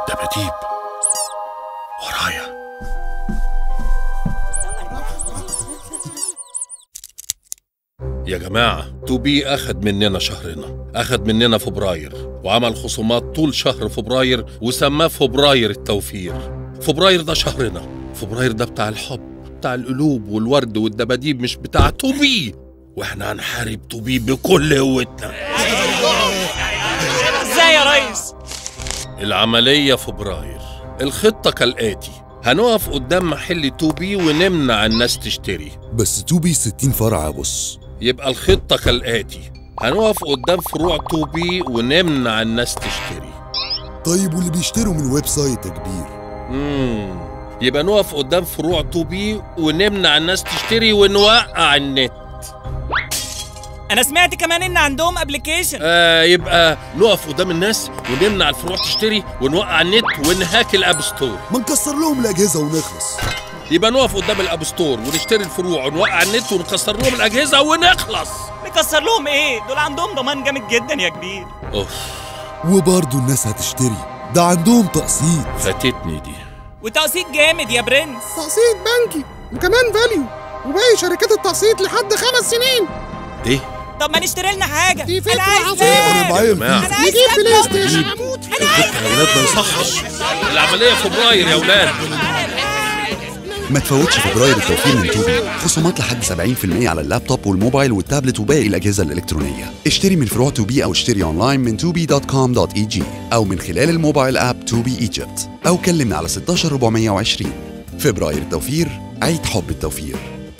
دباديب ورايا. يا جماعة 2B أخد مننا شهرنا، أخد مننا فبراير وعمل خصومات طول شهر فبراير وسماه فبراير التوفير. فبراير ده شهرنا، فبراير ده بتاع الحب، بتاع القلوب والورد والدباديب، مش بتاع 2B. واحنا هنحارب 2B بكل قوتنا. ازاي يا ريس؟ العملية فبراير، الخطة كالآتي: هنقف قدام محل 2B ونمنع الناس تشتري. بس 2B 60 فرع يا بص. يبقى الخطة كالآتي: هنقف قدام فروع 2B ونمنع الناس تشتري. طيب واللي بيشتروا من website يا كبير؟ يبقى نقف قدام فروع 2B ونمنع الناس تشتري ونوقع النت. أنا سمعت كمان إن عندهم application. يبقى نقف قدام الناس ونمنع الفروع تشتري ونوقع النت ون hack ال App Store. ما نكسر لهم الأجهزة ونخلص. يبقى نقف قدام ال App Store ونشتري الفروع ونوقع النت ونكسر لهم الأجهزة ونخلص. نكسر لهم إيه؟ دول عندهم ضمان جامد جدا يا كبير. أوف. وبرضه الناس هتشتري، ده عندهم تقسيط. فاتتني دي. وتقسيط جامد يا برنس. تقسيط بنكي وكمان valU وباقي شركات التقسيط لحد 5 سنين. إيه؟ طب ما نشتري لنا حاجة. دي فكرة عظيمة. أنا نجيب PlayStation. أنا عايز يا ولاد ما يصحش. العملية فبراير يا ولاد. ما تفوتش فبراير التوفير من 2B، خصومات لحد 70% على اللابتوب والموبايل والتابلت وباقي الأجهزة الإلكترونية. اشتري من فروع 2B أو اشتري أونلاين من 2b.com.eg أو من خلال ال mobile app 2B Egypt أو كلمنا على 16420. فبراير التوفير، عيد حب التوفير.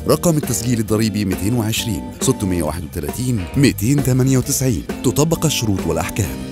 رقم التسجيل الضريبي 220 631 298. تطبق الشروط والأحكام.